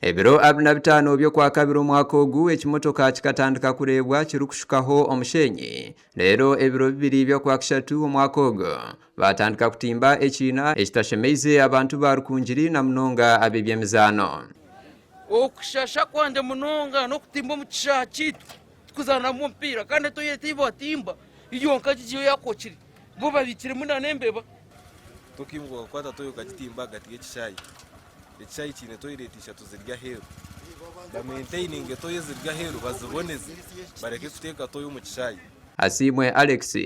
Ebiro 25 by'Okwakabiri omwaka ogu, ekimotoka kikatandika kureebwa kirikushukaho omushenyi. Reero ebiro bibiri by'Okwakashatu omwaka ogu, baatandika kutimba ekiina ekitashemeize abantu ba Rukungiri na munonga ab'eby'emizaano. Okushasha kwangye munonga n'okutimba omu kishaayi kyaitu tukuzaanamu omupiira kandi etoyireti ei batimba yonka gigiyo yakokire bo babikiremu n'embeba. Tokiimuka okakwata toyi okagitimba ahagati y'ekishaayi. Ekishaayi kiine toyireti ishatu ziri aheeru. Bamentaininge toyi eziri aheeru baziboneze bareke kuteeka toyi omu kishaayi. Asiimwe Alex,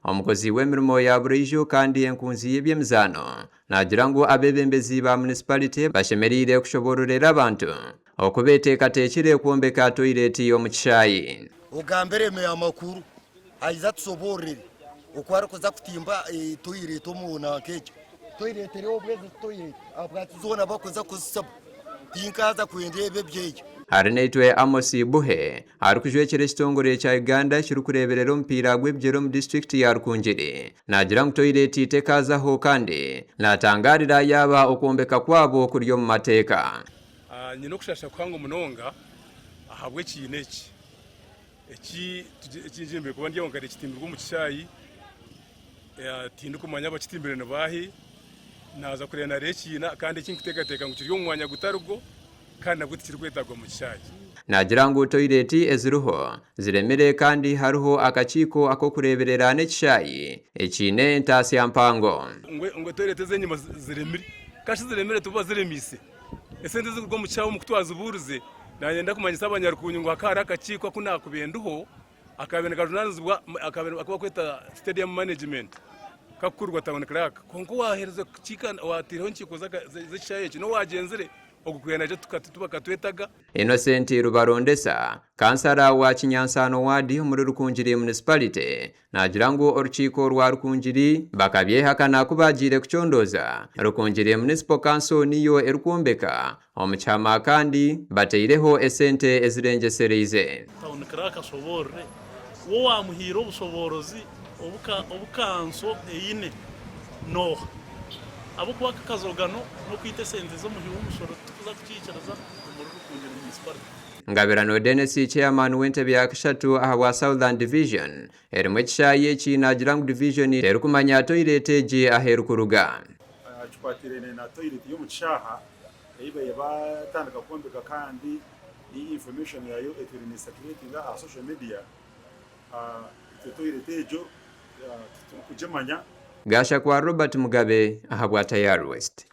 omukozi w'emirimo ya buriijo kandi enkunzi y'eby'emizaano, naagira ngu abeebembezi ba munisiparite bashemereire kushoboororera abantu oku beeteekateekire kwombeka toyireti omu kishaayi. Ogambire meeya makuru aije atushoboororere oku arikuza kutimba toyireti omu nanka egyo. Toyireti eriho obwo ezi toyireti ahabwaki zoona barikuza kuzisiba tinkaaza kwenda ebi ebyegyo. Arinaitwe Amos Buhe arikujwekyera ekitongore kya Uganda ekirikureeberera omupiira gw'ebigyere omu disiturikiti ya Rukungiri naagira ngu toyireti tekaazaho kandi natangaarira yaaba okwombeka kwabo kuri omu mateeka. Nyine okushasha kuhango munonga ahabw'ekiina eki. Eki eki kuba ndi aho nkareeba kitimbirwe omu kishaayi, tindikumanya abakitimbire ni baahi, naaza kureeba nareeba ekiina kandi eki ndikuteekateeka ngu kiri omu mwanya gutari gwo kandi nabwo tikirikwetaagwa omu kishaayi. Naagira ngu toyireeti eziriho ziremire kandi hariho akakiiko ak'okureeberera n'ekishaayi ekiine entaasya mpango. Ngu toyireeti ez'enyima ziremire, ka shi ziremire tibo baziremiise? Esente ezirikuruga omu kishaayi omu ku twazibuurize, naayenda kumanyisa abanyarukuunyi ngu hakaba hariho akakiiko aku naakubaire ndiho akaabaire nikajunaanizibwa aku barikweta Stadium Management kakukurirwa Town Clerk. Kwonka owaaherize kukiika owaataireho enkiiko z'ekishaayi eki n'owaagyenzire ogwo kubaire naija tibakatwetaga. Innocent Rubarondesa, Kansara wa Kinyansaano waadi omuri Rukungiri Municipality Naagira ngu orukiiko rwa Rukungiri bakabyehakana ku baagiire kucondooza Rukungiri Municipal Council niyo erikwombeka omu kihama kandi bataireho esente ezirengyesereize. Town Clerk ashoboorore we owaamuhaire obushoboorozi obu kanso eine n'oha? Ahabw'okuba aka akazogano n'okwita esente z'omuhi w'omushoro titukuza kukiikiriza omuri Rukungiri Municipality. Ngabirano Denis Chairman w'entebe ya kashatu ahabwa Southern Division erimu ekishaayi eki naagira ngu division terikumanya toilet egi ahu erikuruga. Aha kikwatiraine na toilet y'omu kishaaha ei babaire batandika kwombeka kandi ei information yaayo etwire ne circulatinga aha social media, itwe toilet egyo titurikugimanya. Gashakwa Robert Mugabe ahabwa Tayari West.